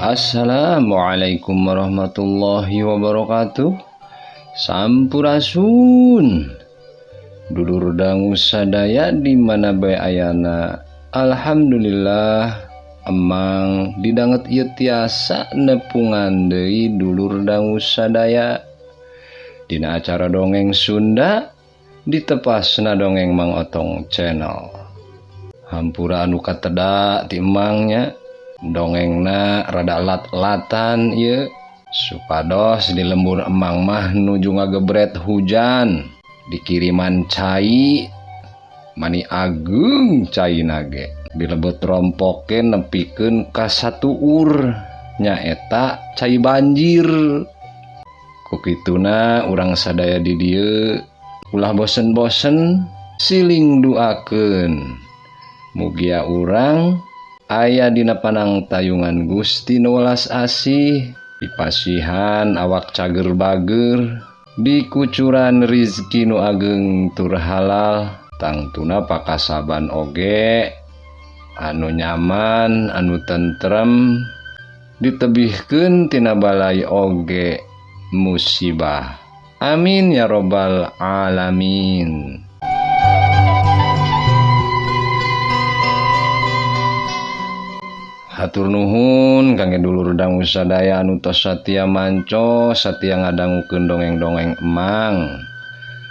Assalamualaikum warahmatullahi wabarakatuh. Sampurasun. Dulur dangu sadaya di mana bae ayana. Alhamdulillah emang didanget ieu tiasa nepungan deui dulur dangu sadaya. Dina acara dongeng Sunda ditepasna dongeng Mang Otong Channel. Hampura anu kateda ti emangnya. Dongengna rada lat-latan ieu supados di lembur emang mah nuju ngagebret hujan dikiriman cai mani ageung caina ge dilebet rompoke nepikeun ka satuur nyaeta cai banjir. Ku kituna urang sadaya di dieu ulah bosen-bosen siling duakeun mugia urang aya dina panangtayungan Gusti nu welas asih, dipasihan awak cager bager, dikucuran rizki nu ageng tur halal, tangtuna pakasaban oge anu nyaman, anu tentrem, ditebihkeun tina balai oge musibah. Amin ya robbal alamin. Hatur nuhun kangge dulur dangu sadaya anu tos satia manco, satia ngadangukeun dongeng-dongeng emang.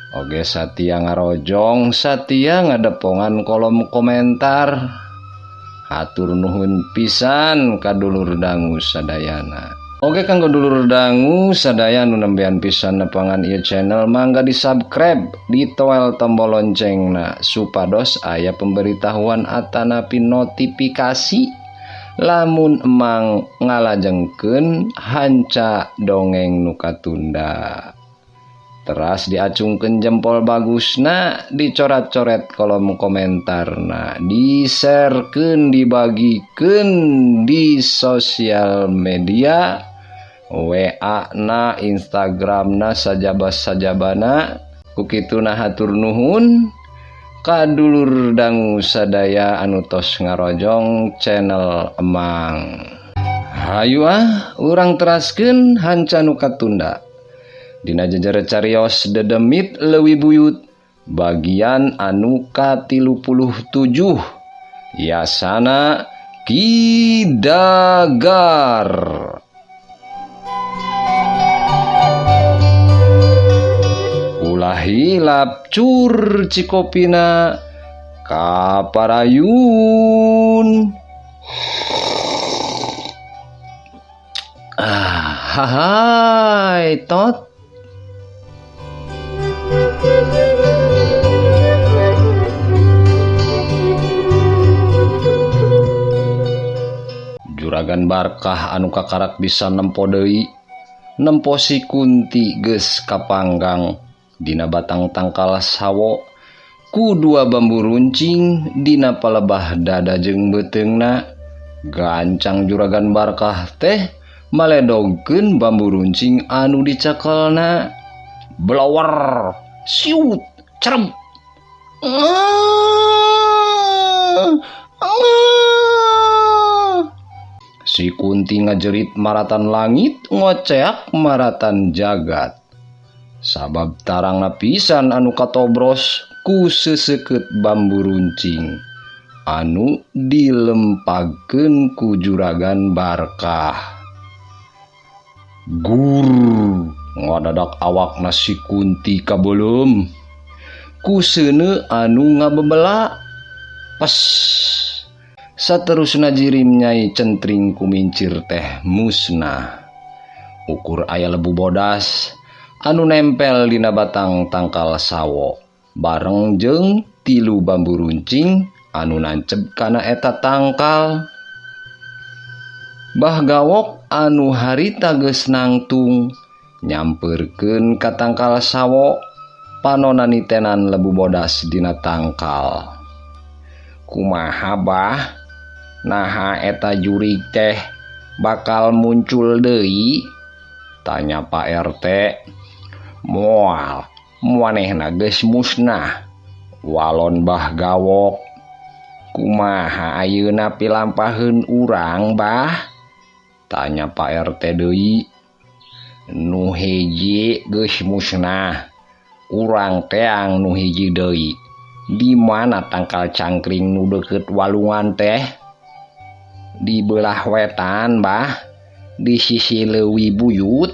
Oge satia ngarojong, satia ngadepongan kolom komentar. Hatur nuhun pisan ka dulur dangu sadayana. Oge kanggo dulur dangu sadaya anu nembean pisan nepangan ieu channel mangga di-subscribe, ditoel tombol loncengna supados aya pemberitahuan atanapi notifikasi lamun emang ngalajengkeun hanca dongeng nu katunda. Teras diacungkeun jempol bagusna, dicoret-coret kolom komentarna, di-sharekeun, dibagikeun di sosial media, WA na, Instagram na, sajaba-sajabana. Ku kituna hatur nuhun ka dulur dangu sadaya anu tos ngarojong channel emang. Hayu ah, urang teraskeun hanca nu katunda. Dina jejer carios dedemit leuwih buyut bagian anu ka-37 Yasana Ki Dagar. Ulah hilap cur cikopina kaparayun. Ah, hai tot. Juragan Barkah anu kakarak bisa nempo deui, nempo si Kunti geus kapanggang dina batang tangkal sawo ku dua bambu runcing dina palebah dada jeung beuteungna. Gancang Juragan Barkah teh maledogkeun bambu runcing anu dicekelna. Blower siut cerem. Si Kunti ngajerit maratan langit, ngoceak maratan jagat. Sabab tarangna pisan anu katobros ku seseukeut bambu runcing anu dilempagkeun ku Juragan Barkah. Gur ngadadak awakna si Kunti kabeuleum ku seuneu anu ngabebela. Pes saterusna jirim Nyai Centring kumincir teh musnah. Ukur aya lebu bodas anu nempel dina batang tangkal sawo bareng jeung tilu bambu runcing anu nancep kana eta tangkal. Bah Gawok anu harita geus nangtung nyamperkeun ka tangkal sawo panona nitenan lebu bodas dina tangkal. Kumaha bah, naha eta jurig teh bakal muncul deui? Tanya Pak RT. Moal, manehna geus musnah. Walon Bah Gawok. Kumaha ayeuna pilampaheun urang bah? Tanya Pak RT deui. Nu hiji geus musnah, urang teang nu hiji deui. Di mana tangkal cangkring nu deukeut walungan teh? Di belah wetan, Bah, di sisi leuwi buyut.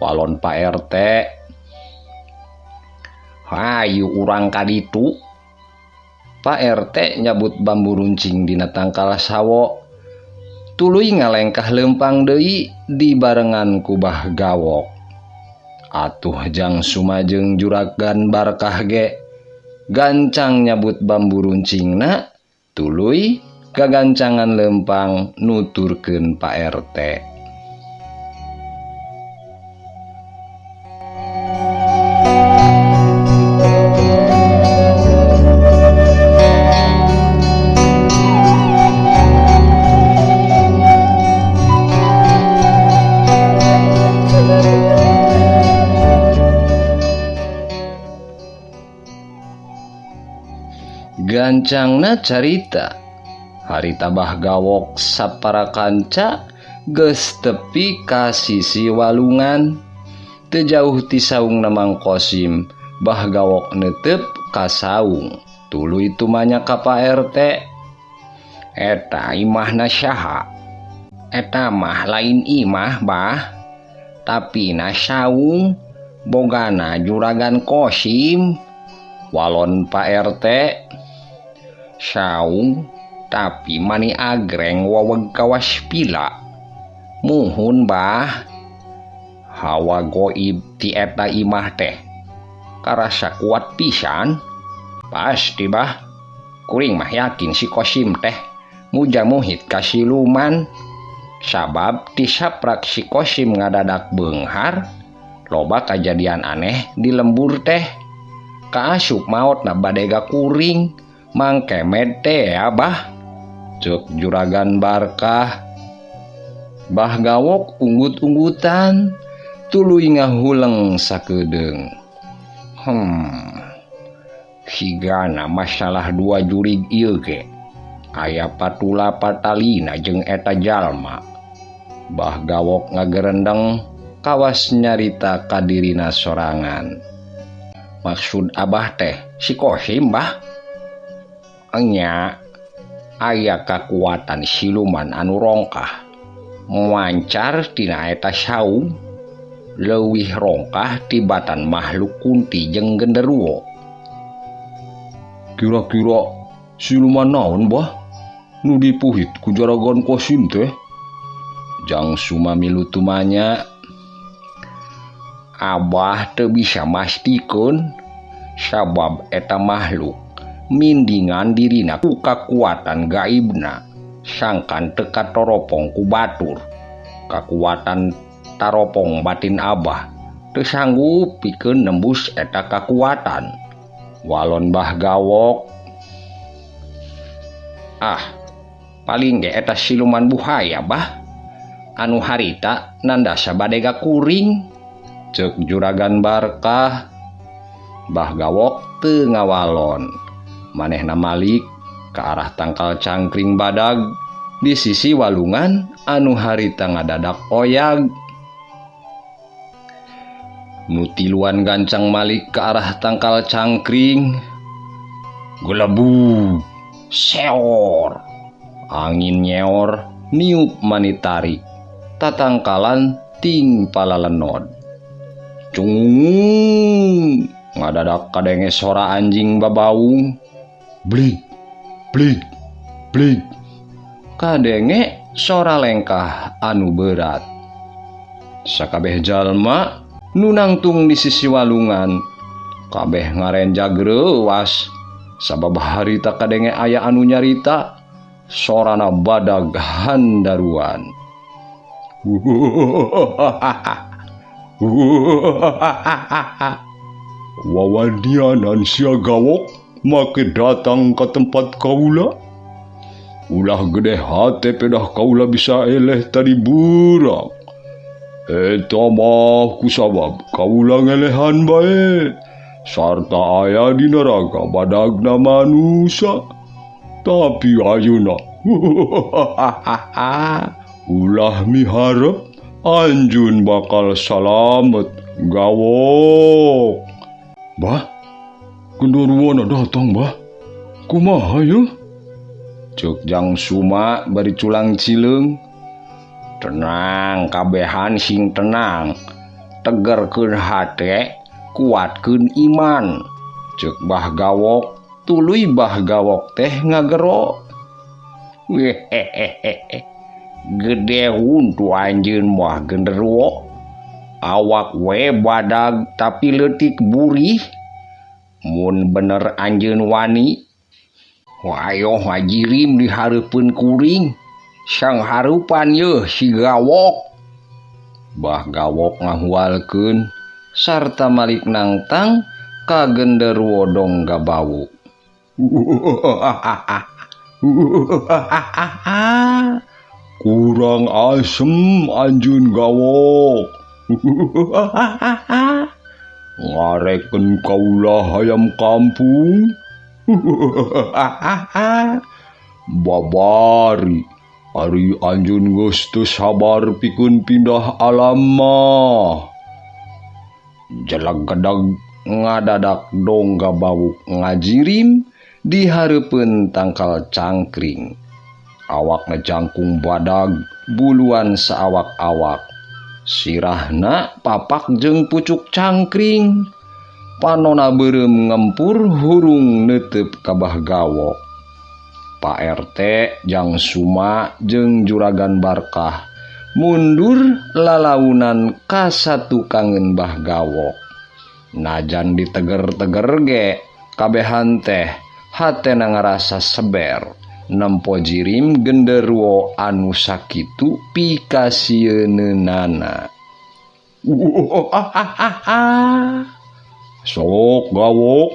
Walon Pak RT. Hayu urang ka ditu. Pak RT nyabut bambu runcing dina tangkal sawo. Tuluy ngalengkah leumpang deui dibarengan ku Bah Gawok. Atuh Jang Suma jeung Juragan Barkah ge gancang nyabut bambu runcingna, tuluy gagancangan leumpang nuturkeun Pak RT. Gancangna carita harita Bah Gawok sapara kanca geus tepi ka sisi walungan. Teu jauh ti saungna Mang Kosim, Bah Gawok neuteup ka saung. Tuluy tumanya ka Pak RT. Eta imahna saha? Eta mah lain imah, Bah, tapi na saung bogana Juragan Kosim. Walon Pak RT. Saung tapi mani agreng waweg kawas pila. Muhun, Bah. Hawa goib ti eta imah teh karasa kuat pisan. Pasti, Bah. Kuring mah yakin si Kosim teh mujamuhit ka siluman. Sabab ti saprak si Kosim ngadadak beunghar, loba kajadian aneh di lembur teh. Kaasup maotna badega kuring. Mang Kemed teh ya, Bah. Ceuk Juragan Barkah. Bah Gawok unggut-unggutan, tuluy ngahuleng sakedeung. Sigana masalah dua jurig ieu ge aya patula patalina jeung eta jalma. Bah Gawok ngagerendeng kawas nyarita ka dirina sorangan. Maksud Abah teh si Kosim, Bah? Enya aya kakuatan siluman anu rongkah mancar tina eta saung, leuwih rongkah tibatan makhluk kunti jeung genderuwo. Kira-kira siluman naon, Bah, nu dipuhit ku Juragan Kosim teh? Jang Suma milu tumanya. Abah teu bisa mastikeun sabab eta makhluk mindingan dirina ku kakuatan gaibna, sangkan teu katoropong ku batur. Kakuatan taropong batin Abah teu sanggup pikeun nembus eta kakuatan. Walon Bah Gawok. Ah, paling ge eta siluman buhaya, Bah, anu harita nandasa badega kuring. Ceuk Juragan Barkah. Bah Gawok teu ngawalon. Manehna malik ka arah tangkal cangkring badag di sisi walungan anu harita ngadadak oyag. Nu tiluan gancang malik ke arah tangkal cangkring. Gelebu, seor, angin nyeor, niup manitarik, tatangkalan ting palalenod. Cung, ngadadak kadenge sora anjing babaung. Blik, blik, blik. Kadenge sora lengkah anu berat. Sakabeh jalma nu nangtung di sisi walungan kabeh ngarenjag reuwas. Sabab harita kadenge aya anu nyarita sorana badag handaruan. Wawadianan sia Gawok make datang ke tempat kaula. Ulah gede hate pedah kaula bisa eleh tadi burak. Eta mah kusabab kaula ngelehan bae. Sarta aya di neraka badagna manusa. Tapi ayeuna Ulah miharep anjeun bakal salamet gawok. Bah, genderuwona datang bah. Kumaha yeuh? Ceuk Jang Suma bari culang cileung. Tenang kabehan sing tenang. Tegerkeun hate, kuatkeun iman. Ceuk Bah Gawok, tuluy Bah Gawok teh ngagero. Wehehehe. Gede huntu anjeun mah genderuwo. Awak we badag tapi leutik burih. Mun bener anjeun wani, ayo ngajirim di hareupeun kuring. Sang hareupan yeuh si Gawok. Bah Gawok ngahualkeun sarta malik nangtang ka genderuwo Dongga Bawuk. Kurang asem anjeun Gawok. Ngareken kaula hayam kampung. Babari ari anjeun geus teu sabar pikeun pindah alam mah. Jeleg-gedeg ngadadak Dongga Bawuk ngajirim di hareupeun tangkal cangkring. Awakna jangkung badag buluan saawak-awak. Sirahna papak jeung pucuk cangkring. Panona beureum ngempur hurung neuteup ka Bah Gawok. Pak RT Jang Suma jeung Juragan Barkah mundur lalaunan ka satukangeun Bah Gawok. Najan diteger-teger ge kabehan teh hatena ngarasa seber. Nempo jirim genderuwo anu sakitu pikasieunana. Sok Gawok,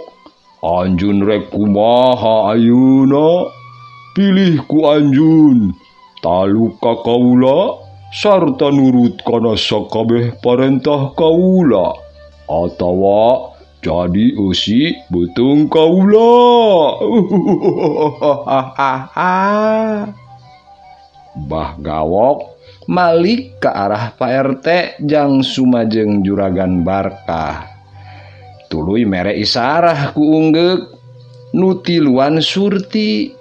anjeun rek kumaha ayeuna? Pilih ku anjeun, taluk ka kaula sarta nurut kana sakabeh parentah kaula, atawa jadi eusi beuteung kaula. Bah Gawok malik ke arah Pak RT Jang Suma jeung Juragan Barkah. Tuluy mere isarah ku unggeuk nu tiluan Surti.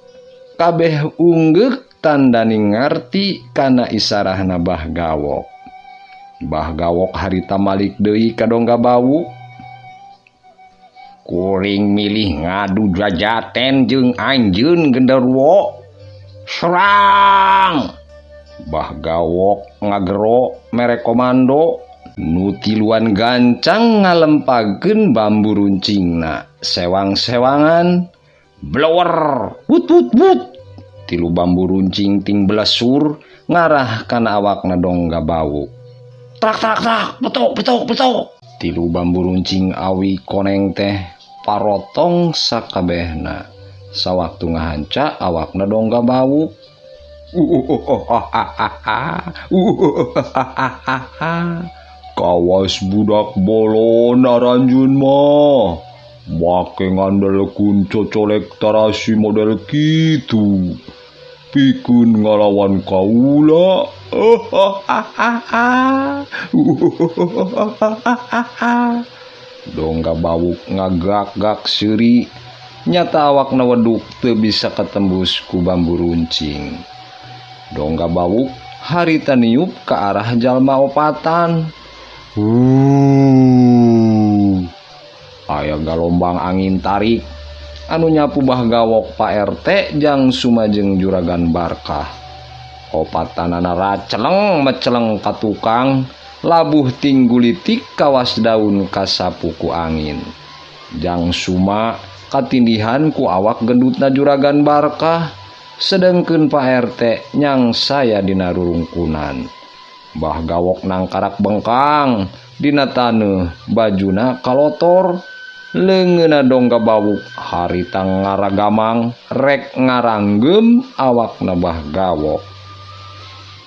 Kabeh unggeuk tandani ngarti kana isarahna Bah Gawok. Bah Gawok harita malik deui ka Dongga Bawuk. Kuring milih ngadu jajaten jeung anjeun genderuwo. Serang! Bah Gawok ngagero mere komando nu tiluan gancang ngalempageun bambu runcingna. Sewang-sewangan blower wut wut wut. Tilu bambu runcing ting belesur ngarah kana awakna Dongga Bawuk. Trak trak trak, betok betok betok. Tilu bambu runcing awi koneng teh parotong sakabehna. Sawaktu ngahanca awakna Dongga Bawuk. Kawas budak bolona ranjun mah. Make ngandelkeun cocolek tarasi model kitu. Pikeun ngalawan kaula. Dongga Bawuk ngagak-gak seuri. Nyata awakna weduk teu bisa katembus ku bambu runcing. Dongga Bawuk harita niup ka arah jalma opatan. Aya galombang angin tarik anu nyapu Bah Gawok Pak RT Jang Suma jeung Juragan Barkah. Opatanana raceleng meceleng ka tukang, labuh tinggulitik kawas daun kasapu ku angin. Jang Suma katindihan ku awak gendutna Juragan Barkah, sedengkeun Pak RT nyang saya dina rurungkunan. Bah Gawok nangkarak bengkang dina taneuh, bajuna kalotor. Leungeunna Dongga Bawuk harita ngaragamang rek ngaranggem awakna Bah Gawok.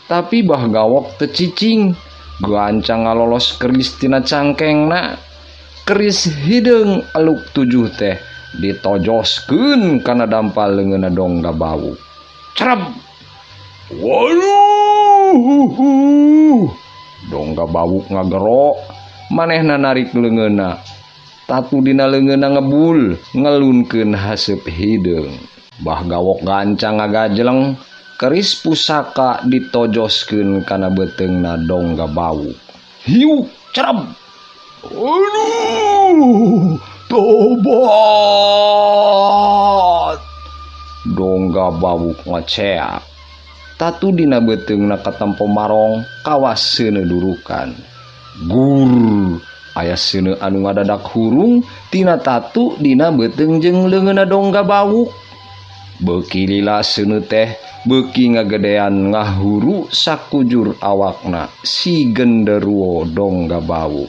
Tapi Bah Gawok teu cicing, gancang ngalolos keris tina cangkengna. Keris hideung eluk tujuh teh ditojoskeun kana dampal leungeunna Dongga Bawuk. Cereb. Waduh! Aduh! Dongga Bawuk ngagero, manehna narik leungeunna. Tatu dina leungeunna ngebul, ngelunkeun haseup hideung. Bah Gawok gancang ngagajleng, keris pusaka ditojoskeun kana beuteungna Dongga Bawuk. Hiuk cerem. Aduh! Tobat! Dongga Bawuk ngoceak. Tatu dina beuteungna katempo marong kawas seuneu durukan. Gur, aya seuneu anu ngadadak hurung tina tatu dina beuteung jeung leungeunna Dongga Bawuk. Beuki lila seuneu teh beuki ngagedean ngahuru sakujur awakna si genderuwo Dongga Bawuk.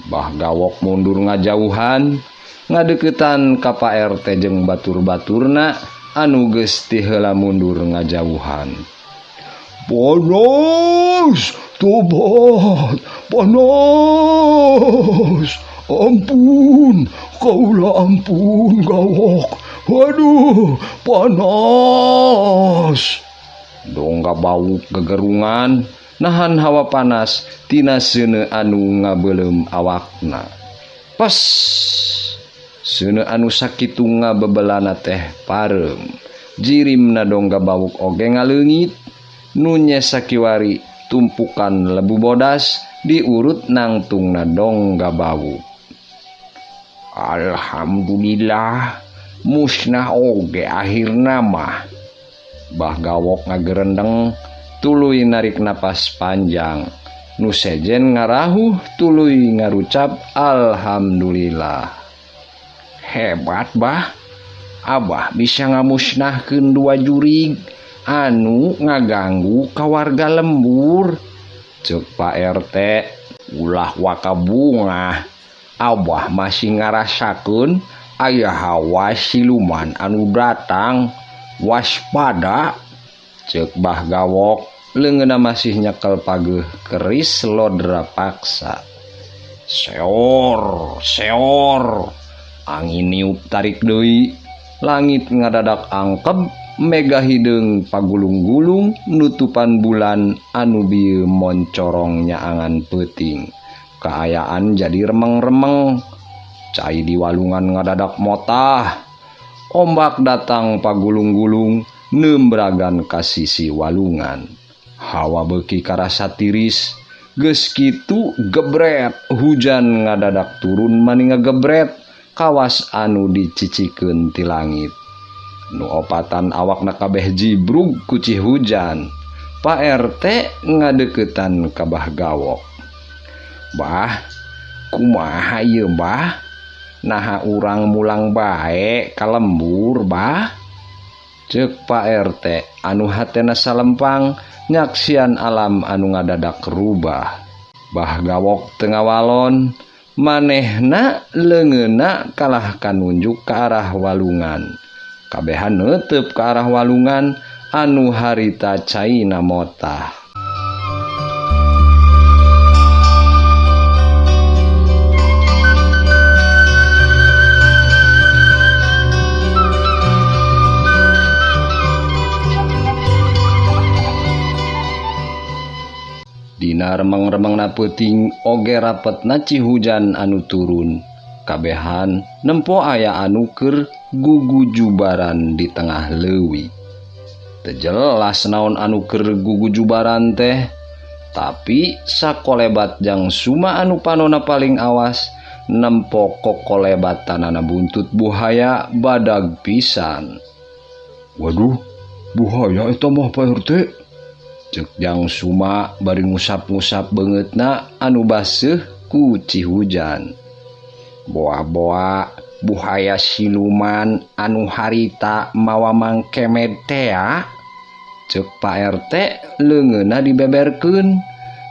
Bah Gawok mundur ngajauhan, ngadeukeutan ka Pak RT jeung batur-baturna anu geus ti heula mundur ngajauhan. Panas, tobat, panas. Ampun, kaula ampun Gawok. Waduh, panas. Dongga Bawuk gegerungan nahan hawa panas tina seuneu anu ngabeuleum awakna. Pas seuneu anu sakitu ngabebelana teh pareum. Jirimna Dongga Bawuk oge ngaleungit. Nu nyesakiwari tumpukan lebu bodas diurut nangtungna Dongga Bawuk. Alhamdulillah, musnah oge akhirna mah. Bah Gawok ngagerendeng tuluy narik napas panjang. Nu sejen ngarahuh tuluy ngarucap alhamdulillah. Hebat bah, Abah bisa ngamusnahkeun dua jurig anu ngaganggu ka warga lembur. Ceuk Pak RT, ulah waka bungah. Abah masih ngarasakeun aya hawa siluman anu datang, waspada. Ceuk Bah Gawok leungeunna masih nyekel pageuh keris lodra paksa. Seor, seor. Angin niup tarik deui, langit ngadadak angkeb, mega hideung pagulung-gulung nutupan bulan anu bieu moncorong nyaangan peuting. Kaayaan jadi remeng-remeng. Cai di walungan ngadadak motah. Ombak datang pagulung-gulung nembragan ka sisi walungan. Hawa beuki karasa tiris, geus kitu gebret, hujan ngadadak turun mani ngagebret kawas anu dicicikeun ti langit. Nu opatan awakna kabeh jibrug ku ci hujan. Pak RT ngadeuketan ka Bah Gawok. Bah, kumaha ieu bah? Naha urang mulang bae ka lembur bah? Ceuk Pak RT anu hatena salempang nyaksian alam anu ngadadak rubah. Bah Gawok teu ngawalon, manehna leungeunna kalah kanunjuk ka arah walungan. Kabehan neuteub ka arah walungan anu harita caina motah. Dina remeng-remengna peuting oge rapetna cihujan anu turun. Kabehan nempo aya anu keur gugujubaran di tengah leuwi. Teu jelas naon anu keur gugujubaran teh, tapi sakolebat jang Suma anu panona paling awas nempo kokolebatanana buntut buhaya badag pisan. Waduh, buhaya eta mah Pak RT. Ceuk Jang Suma bari ngusap-ngusap beungeutna anu baseuh ku cihujan. Boa-boa buhaya siluman anu harita mawa Mang Kemed tea. Ceuk Pak RT leungeunna dibeberkeun,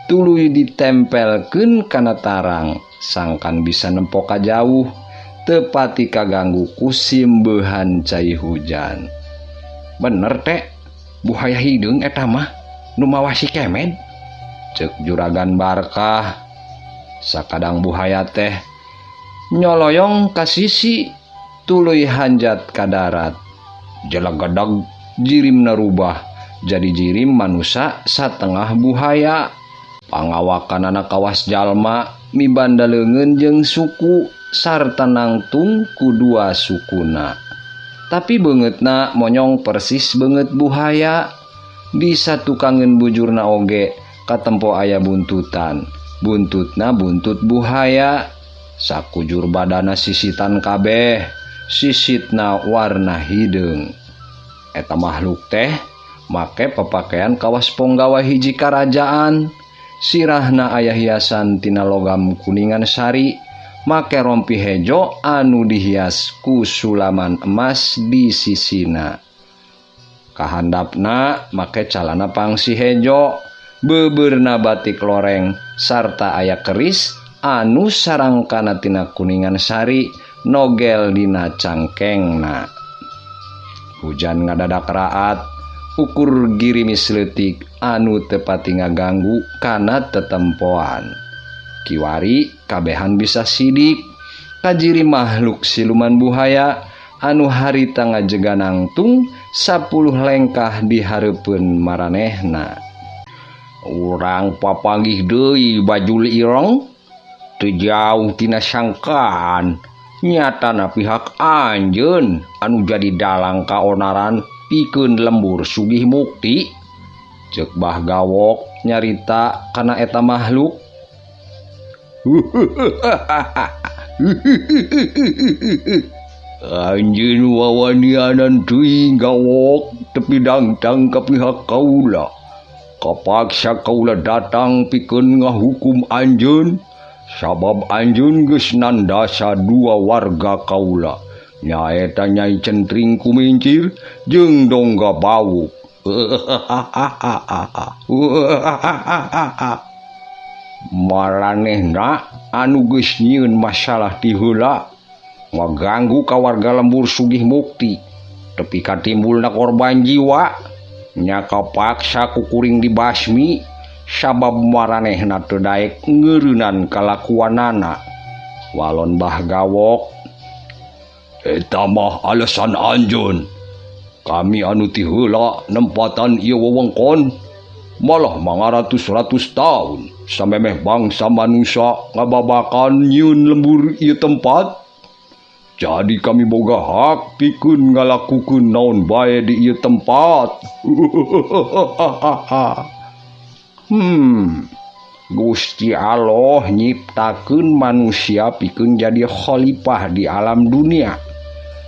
tuluy ditempelkeun kana tarang sangkan bisa nempo ka jauh teu pati kaganggu ku simbeuhan cai hujan. Bener teh, buhaya hideung eta mah nu mawa si Kemed. Ceuk Juragan Barkah. Sakadang buhaya teh nyoloyong ka sisi tuluy hanjat ka darat. Jelegedag jirimna rubah Jadi jirim manusa satengah buhaya. Pangawakanana kawas jalma mibanda leungeun jeung suku sarta nangtung ku dua sukuna. Tapi beungeutna monyong persis beungeut buhaya. Di satukangeun bujurna oge katempo aya buntutan. Buntutna buntut buhaya. Sakujur badana sisitan kabeh, sisitna warna hideung. Eta makhluk teh make papakaian kawas ponggawa hiji karajaan. Sirahna aya hiasan tina logam kuningan sari, make rompi hejo anu dihias ku sulaman emas di sisina. Kahandapna make calana pangsi hejo, beubeurna batik loreng sarta aya keris anu sarangkana tina kuningan sari nogel dina cangkengna. Hujan ngadadak raat, ukur girimis leutik anu teu pati ngaganggu kana tetempoan. Kiwari kabehan bisa sidik kajiri makhluk siluman buhaya anu harita ngajega nangtung 10 lengkah di hareupeun maranehna. Urang papanggih deui bajul ireng teu jauh tina sangkaan nyatana pihak anjeun anu jadi dalang kaonaran pikeun lembur Sugih Mukti. Ceuk Bah Gawok nyarita kana eta makhluk. Anjeun wawanianan teuing Gawok tepi dangtang ka pihak kaula. Kapaksa kaula datang pikeun ngahukum anjeun sabab anjeun geus nandasa dua warga kaula, nyaeta Nyai Centring Kumincir jeung Dongga Bawuk. Maranehna anu geus nyieun masalah ti heula ngaganggu ka warga lembur Sugih Mukti tepi ka timbulna korban jiwa. Nya kapaksa ku kuring dibasmi sabab maranehna teu daek ngeureunan kalakuanana. Walon Bah Gawok, eta mah alasan anjeun. Kami anu ti heula nempatan ieu wewengkon malah mangaratus-ratus taun samemeh bangsa manusia ngababakan nyieun lembur ieu tempat. Jadi kami boga hak pikeun ngalakukeun naon bae di ieu tempat. Gusti Allah nyiptakeun manusia pikeun jadi khalifah di alam dunia.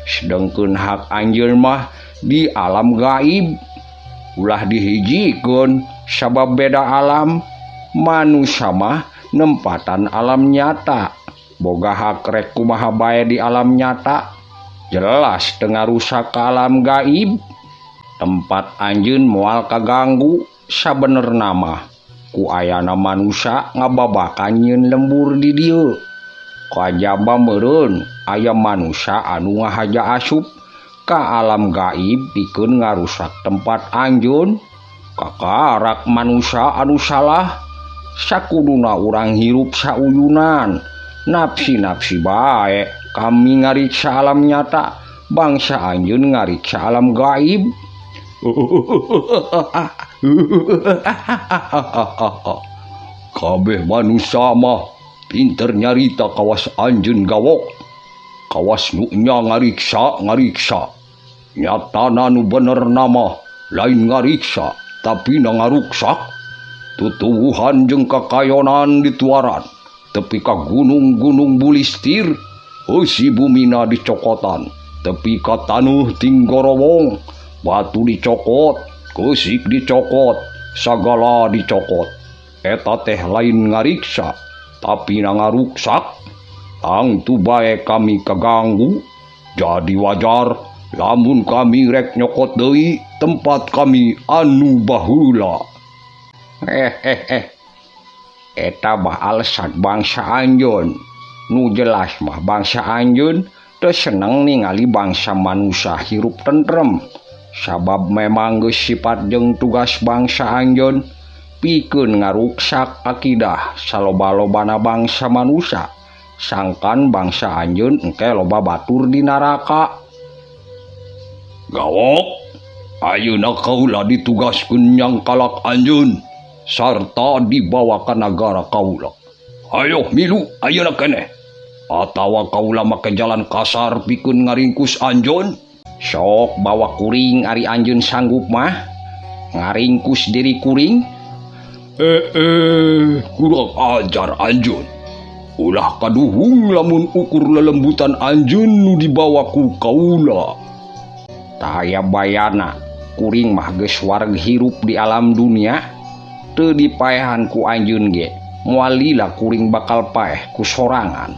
Sedengkeun hak anjeun mah di alam gaib. Ulah dihijikeun sabab beda alam. Manusia mah nempatan alam nyata. Boga hak rek kumaha bae di alam nyata, jelas teu ngarusak ka alam gaib. Tempat anjeun moal kaganggu sabenerna mah ku ayana manusia ngababakan nyieun lembur di dieu. Kajaba meureun aya manusia anu ngahaja asup ka alam gaib pikeun ngarusak tempat anjeun. Kakarak manusia anu salah, sakuduna urang hirup sauyunan. Nafsi-nafsi bae kami ngariksa alam nyata, bangsa anjeun ngariksa alam gaib. Kabeh manusia mah pinter nyarita kawas anjeun Gawok. Kawas nu nya ngariksa-ngariksa. Nyatana nu bener nama lain ngariksa tapi na ngaruksak. Tutuwuhan jeung kakayonan dituaran tepi ka gunung-gunung bulistir, eusi bumina dicokotan tepi ka tanuh tinggorowong, batu dicokot, keusik dicokot, sagala dicokot. Eta teh lain ngariksa tapi na ngaruksak. Tangtu bae kami kaganggu. Jadi wajar lamun kami rek nyokot deui tempat kami anu baheula. Eta mah alasan bangsa anjeun. Nu jelas mah bangsa anjeun teu seneng ningali bangsa manusia hirup tentrem. Sabab memang geus sifat jeung tugas bangsa anjeun pikeun ngaruksak akidah saloba-lobana bangsa manusia. Sangkan bangsa anjeun engke loba batur di neraka. Gawok, Ayeuna kaula ditugaskeun nyangkalak anjeun sarta dibawa ka nagara kaula. Ayo milu ayeuna keneh. Atawa kaula make jalan kasar pikeun ngaringkus anjeun. Sok bawa kuring ari anjeun sanggup mah ngaringkus diri kuring. Kurang ajar anjeun. Ulah kaduhung lamun ukur lelembutan anjeun nu dibawa ku kaula. Taya bayana kuring mah geus wareg hirup di alam dunia teu dipaehan ku anjeun ge. Moal lila kuring bakal paeh ku sorangan.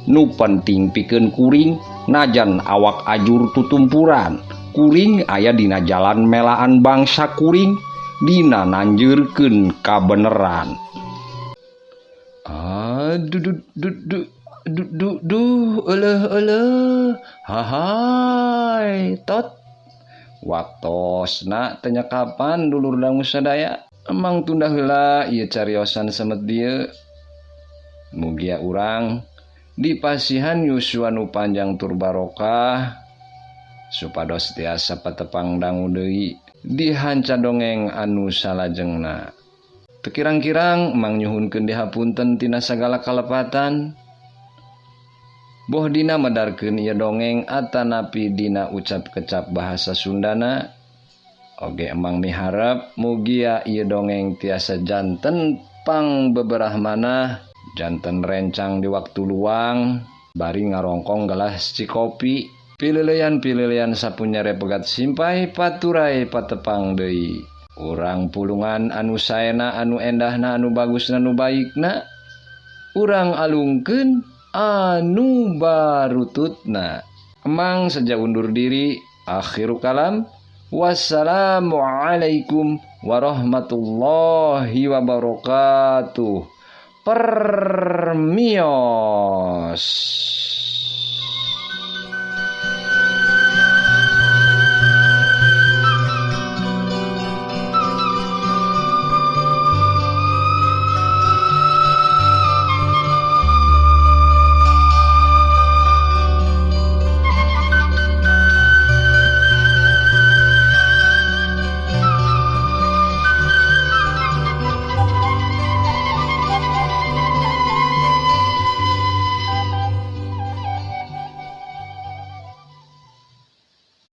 Nu penting pikeun kuring najan awak ajur tutumpuran. Kuring aya dina jalan melaan bangsa kuring dina nanjeurkeun kabeneran. Aduh duh duh duh duh duh euleuh euleuh hahai tot. Waktosna teu nyakapan dulur dangu sadaya. Emang tunda heula ieu cariosan semet dieu. Mugia urang dipasihan yuswa nu panjang tur barokah supados tiasa patepang dangu deui di hanca dongeng anu salajengna. Teu kirang-kirang mang nyuhunkeun dihapunten tina sagala kalepatan. Boh dina medarkeun ieu dongeng atanapi dina ucap kecap bahasa Sundana. Oge emang miharep mugia ieu dongeng tiasa janten pang beberah manah, janten rencang di waktu luang, bari ngarongkong gelas cikopi. Pileleyan-pileleyan sapunyere pegat simpai paturai patepang deui. Urang pulungan anu saena, anu endahna, anu bagusna, anu baikna, urang alungkeun anu barututna. Emang saja undur diri, akhiru kalam. Wassalamualaikum warahmatullahi wabarakatuh. Permios.